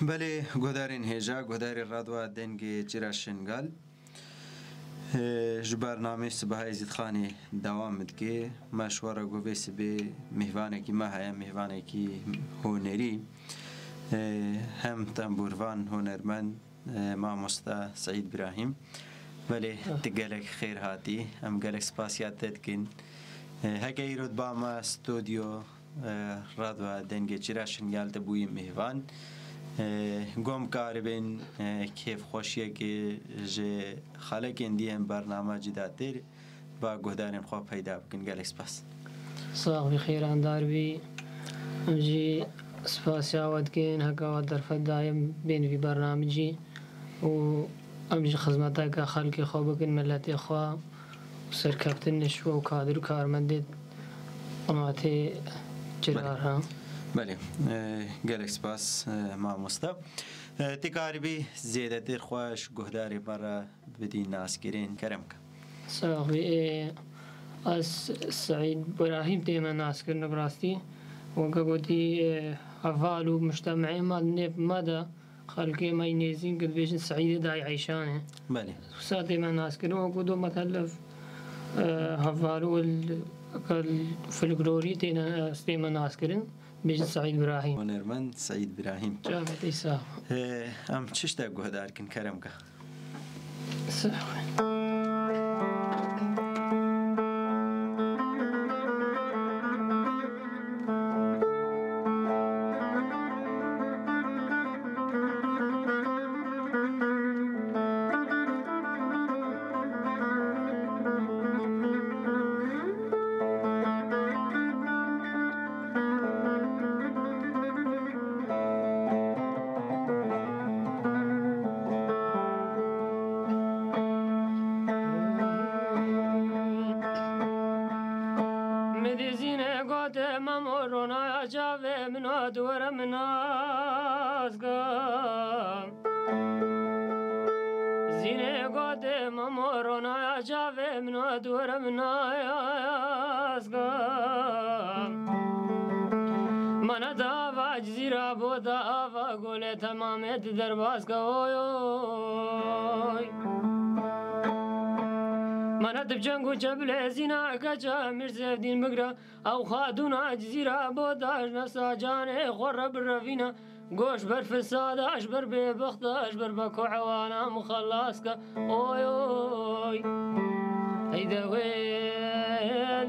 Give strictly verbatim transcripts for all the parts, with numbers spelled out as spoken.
Belê, guhdarên hêja, guhdarê Radwa Dengê Çira Şingal. Ee, ji bernamê Sibaha Êzîdxanê dewam dike. Me ji we re got vê sibê mêvanekî me heye, mêvanekî hunerî. Ee, hem tembûrvan, hunermend, ee, mamosta Seîd Birahîm. Belê, tu gelek xêr hatî. Em gelek spasiya te dikin. Ee, heke îro diba me stûdyo, e, Radwa Dengê Çira Şingal de bûyî mêvan. E, gom karibin, e, kêfxweşiyekê ji xalekên diyên bernama Cîdatêr ba guhdarên xwe peyda bikin. Gelek spas. Sax bî, xêrandar bî. Em jî spasiya we dikin, heka we derfet daye bên vî bernamicî û em jî xizmeteke xelkê xwe bikin, miletê xwe û serkeftin ji we û kadir û karmendê qematê Çira re. Belê. E, gelek spas, e, mamosta. E, tu karibî zêdetir xwe ji guhdarê me re bidî naskirin, kerem ke. Sax bî, e, ez Seîd Birahîm tême naskirin bi rastî. Weke gotî, e, heval û mujtemeyê me, nêv me de xelkê me yî nêzîn ku dibêjin Seîdê dayê Eyşanê. Belê. Wisa tême naskirin, wekî do metelef, e, heval û l-, folklorî têne, tême naskirin, bêjin Seîd Birahîm. Hunermend Seîd Birahîm. Çavê te sax. E, em çi tiştek guhdar kin, kerem ke. Min dîzîne gote, Memo ronaya çavê min a, tu were min nas ke. Zînê gote, Memo ronaya çavê min a, tu were min nas ke. Mana da ava Cizîra bo da ava gole temamê di derbas ke, oy, oy. Mana di bi ceng û çebilê Zîna keça Mîr Zevdîn bigira, ew xatûna Cizîra bo da ji nefsa canê xwe re birevîna. Goş ber fesada, ji ber bêbexta, ji ber beko ewana min xelas ke. Oy, oy. Hey de wêl.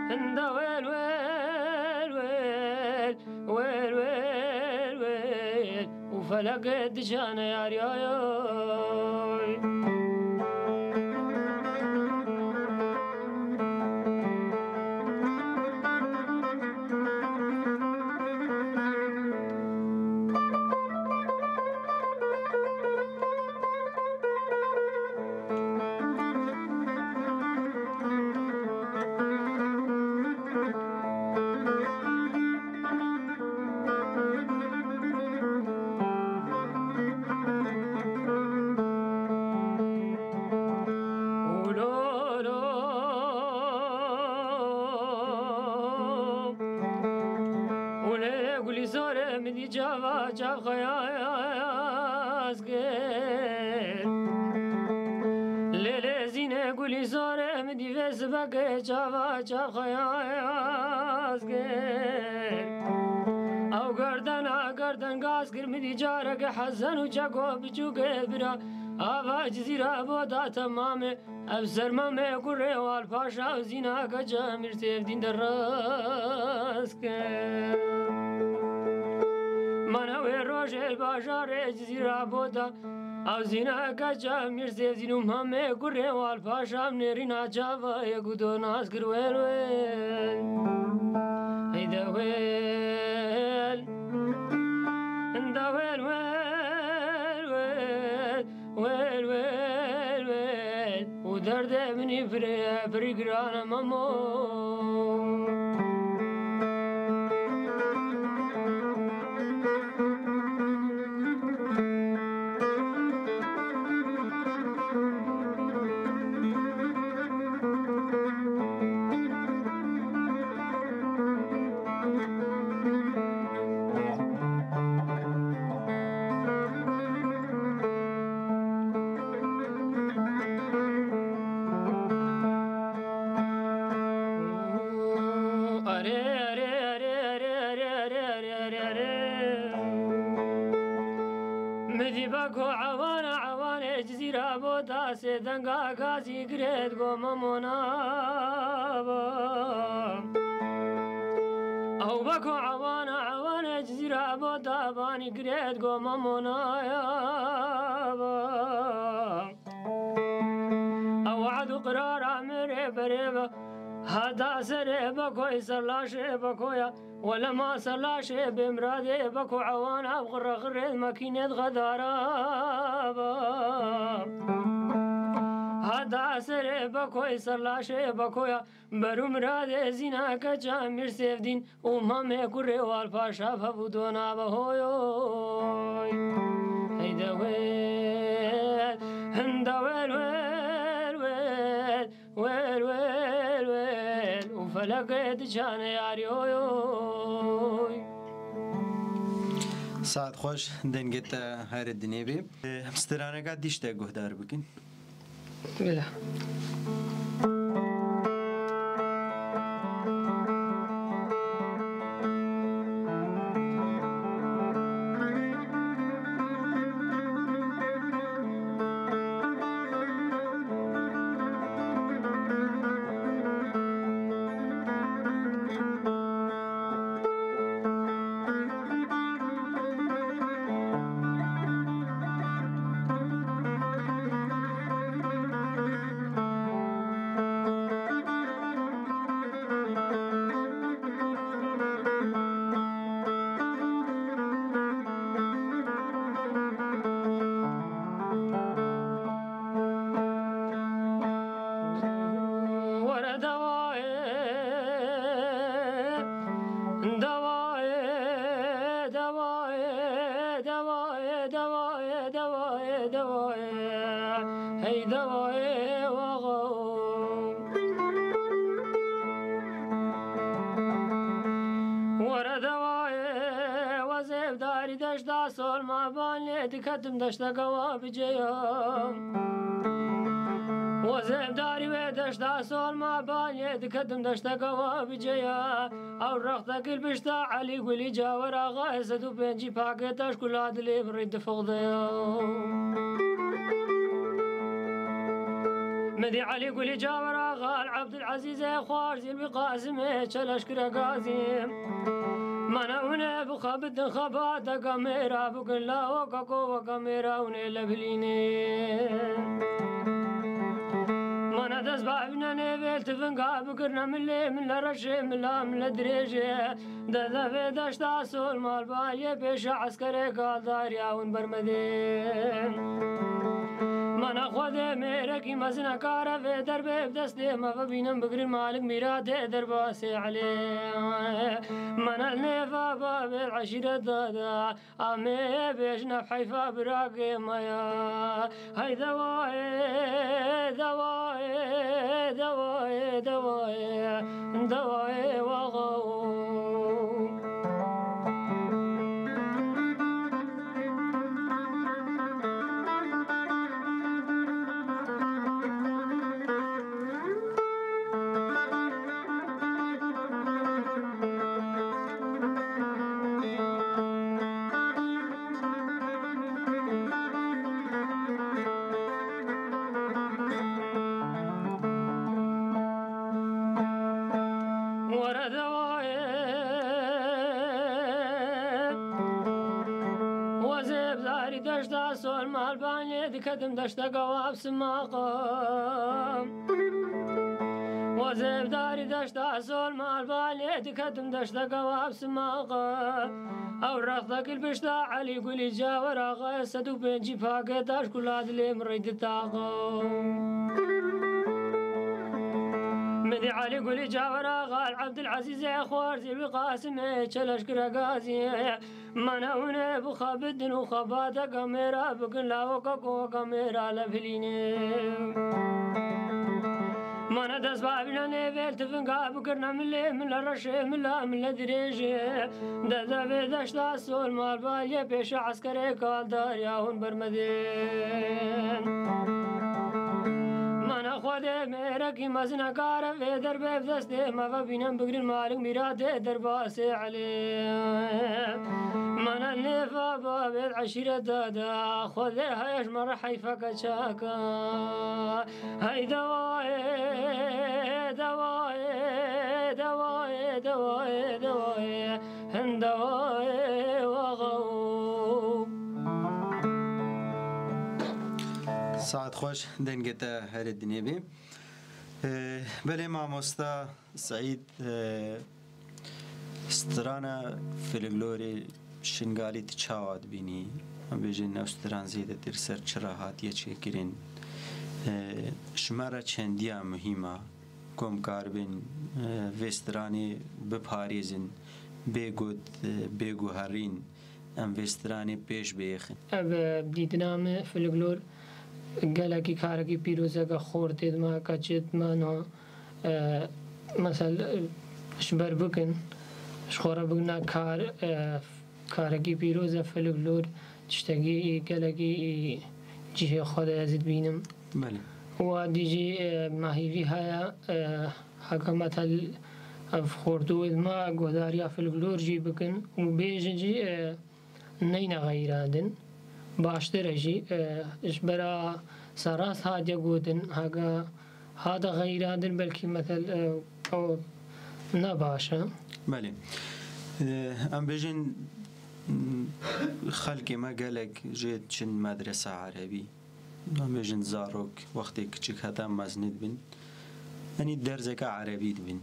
Hinda wêl, wêl, wêl. Wêl, wêl, wêl. Û felekê dişane yariya, oy. Û lê gulî sore min dî çava çav xeyaz kir. Lê lê zîne gulî sore min dî vê sibekê çava çav xeyaz kir. Ew gerdena gerden gaz kir min dî careke Hesen û çeko biçûkê bira. Ava Cizîra bo da temamê. Ev sermamê kurê Wal Paşa û Zîna keça Mîr Sêvdîn de rast kir. Mana wê rojê li bajarê Cizîra bo da, ew Zîna keça Mîr Sêvdîn û Mamê kurê Wal Paşa nêrîna çava yek û do nas kir, wêl wêl. Hey de wêl. Hinda wêl, wêl, wêl. Wêl, wêl, wêl. Û derdê min î pirê, pirî giran e Memo. Bidî beko ewana ewanê Cizîra bo dasê denga gazî girêt go Memo naba. Ew beko ewana ewanê Cizîra bo dabanî girêt go Memo nayaba. Ew wad û qirara min rê berê be. Heta serê bekoy ser laşê bekoya. Wele ma ser laşê bê miradê beko ewana bi xirre xirrê makînêt xedara ba. Heta serê bekoy ser laşê bekoya. Beru miradê zîna keça Mîr Sêvdîn û Mamê kurê Wal Paşa fev û dona be hoyoy. Hey de wêl, hin de wêl, wêl, wêl, wêl, wêl, wêl, û felekê diçane yarî hoyoy. Saet xweş, dengê te herê dinê bê. Em straneka dîş te guhdar bikin. Bila. Were dawayê, dawayê, dawayê, dawayê, dawayê, dawayê, dawayê, hey dawayê waxa. Were dawayê, wezê bi darî deşta sol ma ban lê diketim deşteke wa bi cêya. Wezê bi darî wê deşta sol ma ban lê diketim deşteke wa bi cêya. Ew rextekî li pişta Elî Gulî Cawer Axa sed û pêncî pakêt taş kula dilê min rê difixdeya. Min dî Elî Gulî Cawer Axa li Ebdulezîzê xwarzî li wî Qasimê çeleşkire gazî. Mana hûn ê bixebitin xebateke mêra bikin, laweka koveka mêra hûn ê lebilînin. Mana dest bavîne nêvêl tivinga bikirine milê, min le reşê, mila min le dirêjê. Dede vê deşta sol mal baliyê pêşa eskerê kaldariya hûn bermedê. Mana Xwedê mêrekî mezine kare vê derbê bi destê me vebînin bigirin malik mîratê derbasê Elê. Mana nêva bavê eşîreta da. Amê bêjne heyfa birakê me ya. Hey dawayê, dawayê, dawayê, dawayê, dawayê waxa. Were dawayê, wezê bi darî deşta sol mal banê diketim deşteke wa bi simaqa. Wezê bi darî deşta sol mal banê diketim deşteke wa bi simaqa. Ew rextekî li pişta Elî Gulî Cawer Axa sed û pêncî pakêt taş kula dilê min rê ditaqa. Min dî Elî Gulî Cawer Axa li Ebdulezîzê xwarzî li wî Qasimê çeleşkire gazî. Mana hûn ê bixebitin û xebateke mêra bikin, laweka koveka mêra lebilînin. Mana dest bavîne nêvêl tivinga bikirine milê, min le reşê, mila min le dirêjê. Dede vê deşta sol mal baliyê pêşa eskerê kaldariya hûn bermedên. Mana Xwedê mêrekî mezin e kare vê derbe bi destê me ve bînin bigrin malik mîratê derbasê Elî. Mene nêfa babêt eşîreta de Xwedê heye ji me re heyfeke çaka. Hey dewayê, dewayê, dewayê, dewayê, dewayê, hin dewayê waxa û. Saet xweş, dengê te herê dinê bê. Ee, belê mamosta Seîd, ee, strana folklorê Şingalî tu çawa dibînî? Em bêjin ew stran zêdetir ser çi re hatiye çêkirin? Ee, ji me re çendiya muhîm a. Ku em karibin, ee, vê stranê biparêzin, bê got, ee, bê guherîn, em vê stranê pêş bêxin. Ev, e, dîtina min folklor gelekî karekî pîrozeke xor tê dima, ka çi dima niha, e, mesel, e, ji ber bikin, ji xwe re bikin na kar, e, karekî pîroz e folklor, tiştekî gelekî cihê xwe de ez dibînim. Belê. Wa dî jî, e, me hîvî heye, e, heke metel ev xortû dima guhdariya folklor jî bikin û bêjin jî, e, neyne xeyra din. Baştir e jî, e, ji bera serast hatiye gotin, heke hate xeyra din belkî metel, e, ew ne baş e. Belê. E, em bêjin, m, xelkê me gelek jê diçin medresa erebî. Em bêjin zarok wextê kiçik heta mezin dibin, yanî derseke erebî dibin.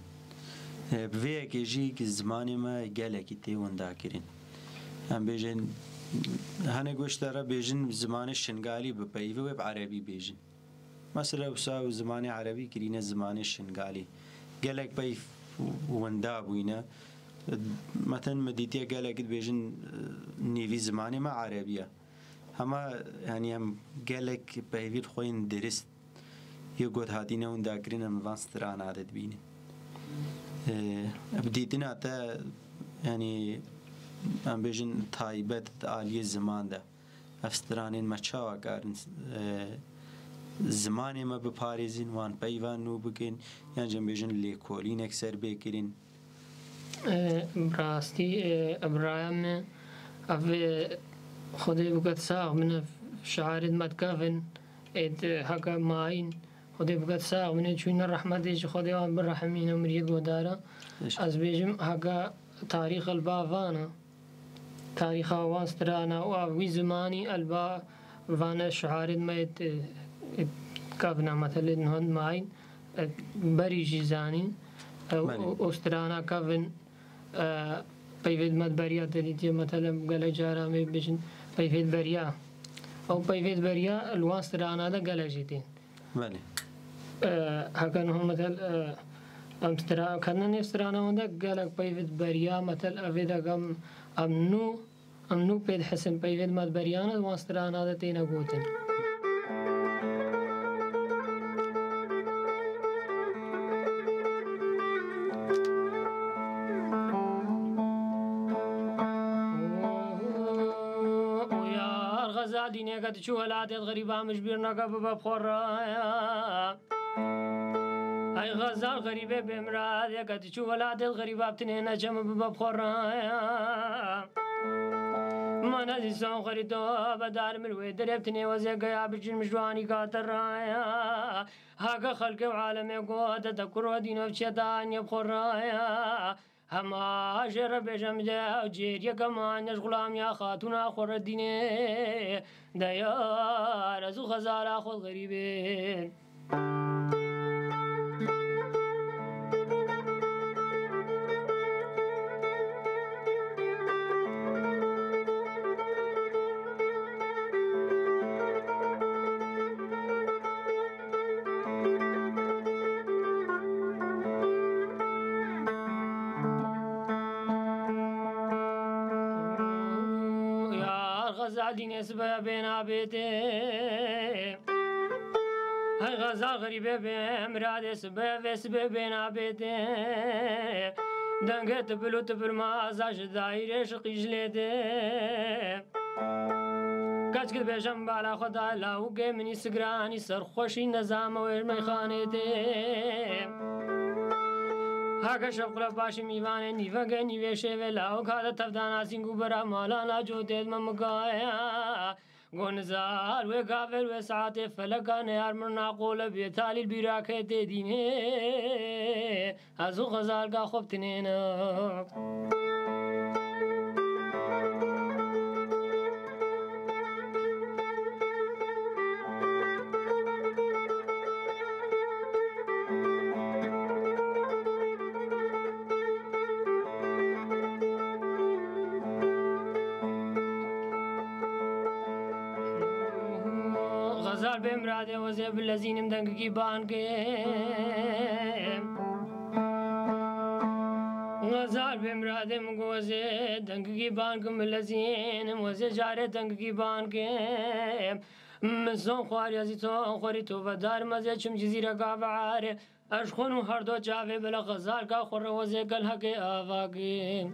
E, bi vê yekê jî zimanê me gelekî tê windakirin. Em bêjin, hinek weş te re bêjin zimanê Şingalî bipeyivî wê bi erebî bêjin. Mesela wisa zimanê erebî kirîne zimanê Şingalî. Gelek peyv winda bûyne. Meten me dîtiye gelek dibêjin, e, nîvî zimanê me erebî ye. Hema, yanî em gelek peyvî xwe yên dirist yê got hatîne windakirin em van strana de dibînin. Ee, bi dîtina te, yanî em bêjin taybet di aliyê ziman de ev stranên me çawa karin, e, zimanê me biparêzin, wan peyva nû bikin, yan jî em bêjin lêkolînek ser bê kirin? E, bi rastî, e, bi raya min, ev, e, Xwedê biket sax bin, ev şiarê me dikevin, êd, e, heke mayîn, Xwedê biket sax bin, ê çûyne rehmetê ji Xwedê wan birehimîne miriyê guhdara. Eş. Ez bêjim, heke tarîx elba vana, tarîxa wan strana û ev wî zimanî elba vane şiarê me êd, êd kevna metelê nihan mayîn. E, berî jî zanîn, e, Belê. û, û strana kevin, e, peyvêt me beriya te dîtiye, metelem gelek cara em ê bêjin peyvêt beriya. Ew peyvêt beriya li wan strana de gelek jî tên. Belê. E, heke niha metel, e, em stra-, ketine nêv strana wan de gelek peyvêt beriya, metel evê de em, em nû Em nû pê dihisin peyvêt me di beriyan e, di wan strana de têne gotin. Yar Xezal dîneke diçû welatê xerîba min ji bîr neke bibe bi xwe re. Ey Xezal xerîbê bêmirad, yeke diçû welatê xerîba bi tinê neçe min bibe bi xwe re. Ma nezî son xerî to bedar min wê derê bi tinê wezê geya bicin min ji wanî ka te re. Heke xelkê û alemê gote te kuro dîno bi çeta aniye bi xwe re. Hema jê re bêje min de ew cêriyeke mane ji xulamiya xatûna xwe re dînê de yar ez û Xezala xwe xerîbê. Yar Xezal dînê sibe bêna bêtê. Hey Xezal xerîbê bê miradê sibe vê sibê bêna bêtê. Dengê tibil û tibil maza ji dayîrê şiqî ji lê dê. Keç ki dibêjim bala xwe da lawikê minî sigranî serxweşî nezame wê meyxanê tê. Heke şev qule paşî mîvanê nîvege nîvê şêvê lawik hate tevdanasîn ku bera malana cotê dime migaya. Go nizar wê gavê wê saetê feleka neyar mirna qole bê talîl bîrakê tê dînê. Ez û xezalka xwe bitinênim. Xezal bê miradê wezê bilezînim dengikî ban kim. Xezal bê miradê min go wezê dengikî ban kim bilezînim wezê carê dengikî ban kim. Min son xwariya zî ton xwerî to vedarim ez ê çim cizîreka vearê. Ez xwin û herdo çavê bila xezalka xwe re wezê gel hekê avakê.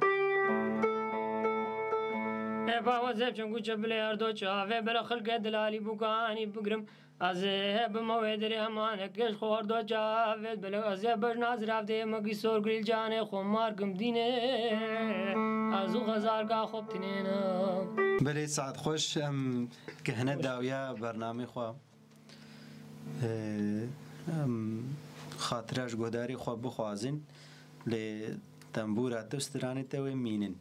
Ê ba wezê çim guçe bilê herdo çavê bila xilkê dilalî bukanî bigrim. Ez ê bime wê dirê hemanek êş xwe herdo çavê bila ez ê bejna ziravdê me gî sor girîl canê xwe mar kim dînê. Ez û xezalka xwe bitinênim. Belê saet xweş, em kehne dawiya bernamê xwe. Ee, em xatira ji guhdarî xwe bixwazin, lê tembûra te û stranê te wê mînin.